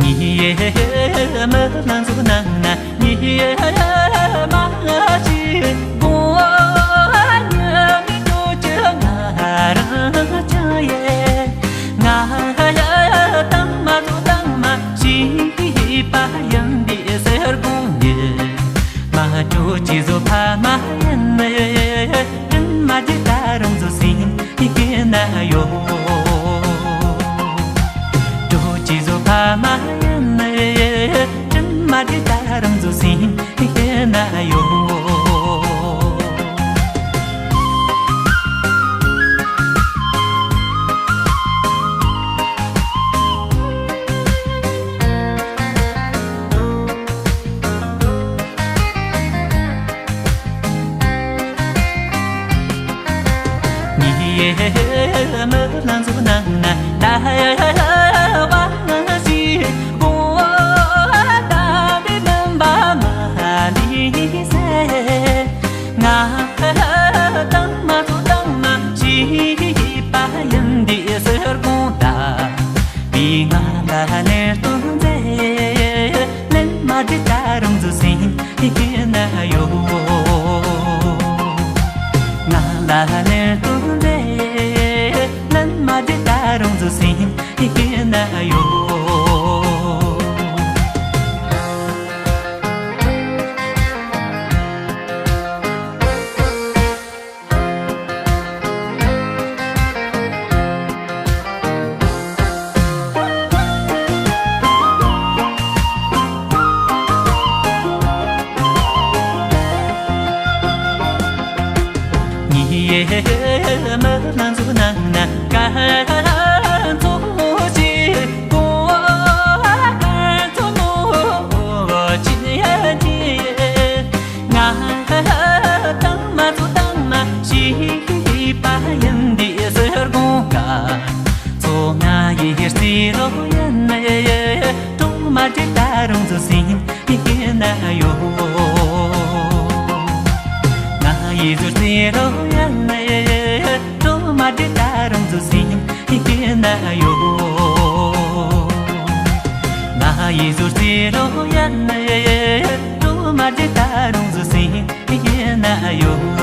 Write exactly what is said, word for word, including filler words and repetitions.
ངའི་མི་ལ་འཛུགས་གནང་ན་ངའི་མ་ཤི་དགོངས་ཉམས་མི་འགྲོ་ཅི་ང་རང་ཅང་ཡེ། ང་ཡ་དང་མ་འགྲོ་དང་མ་ཤི་པ་ཡིན་འདི་ཟེར་དགོངས་ཉེ། མ་འགྲོ་ཅི་བཟོ་ཕ་མ་ཡིན་ནི། དྲིན་མ་འཇལ་ད་རུང་བཟོ་སྲིན་ཡིན་ན་ཡོད། འགྲོ་ཅི་བཟོ་ཕ་མ་ཡིན་ནི། དྲིན་མ་འཇལ་ད་རུང་བཟོ་སྲིན་ཡིན་ན་ཡོད། ངའི་མི་ལ་འཛུགས་གནང་ན་ད་བ་ཞིག་གོ་ད་བི་མིན་པ་མ་ལི་ཟེར། ང་དང་མ་ཚོ་དང་མ་ཤི་པ་ཡིན་འདི་ཟེར་དགོངས་ད། བི་ང་ལ་ལེར་དོན་མཛད་ལན་མ་འདྲི་ད་རུང་བཟོ་སྲིན་ཡིན་ན་ཡོད། ང་ལ་ལེར་དོན་མཛད་ལན་མ་འདྲི་ད་རུང་བཟོ་སྲིན་ཡིན་ན་ཡོད། ངའི་མི་ལ་འཛུགས་གནང་ན་དཀར་ཚོགས་ཤིག་གོ་དཀར་ཚོགས་ནོ་ཅི་ཡ་ཅི། ང་དང་མ་ཚོ་དང་མ་ཤི་པ་ཡིན་འདི་ཟེར་དགོངས་ཀ། ཚོ་ང་ཡི་རྩིས་རོགས་ཡིན་ནི། གྲོགས་མ་འདྲེ་ད་རུང་བཟོ་སྲིན་ཡིན་ན་ཡོད། ང་ཡི་བཟོ་རྩིས་རོགས་ཡིན་ནི། གྲོགས་མ་འདྲེ་ད་རུང་བཟོ་སྲིན་ཡིན་ན་ཡོད། ང་ཡི་བཟོ་རྩིས་རོགས་ཡིན་ནི། གྲོགས་མ་འདྲེ་ད་རུང་བཟོ་སྲིན་ཡིན་ན་ཡོད།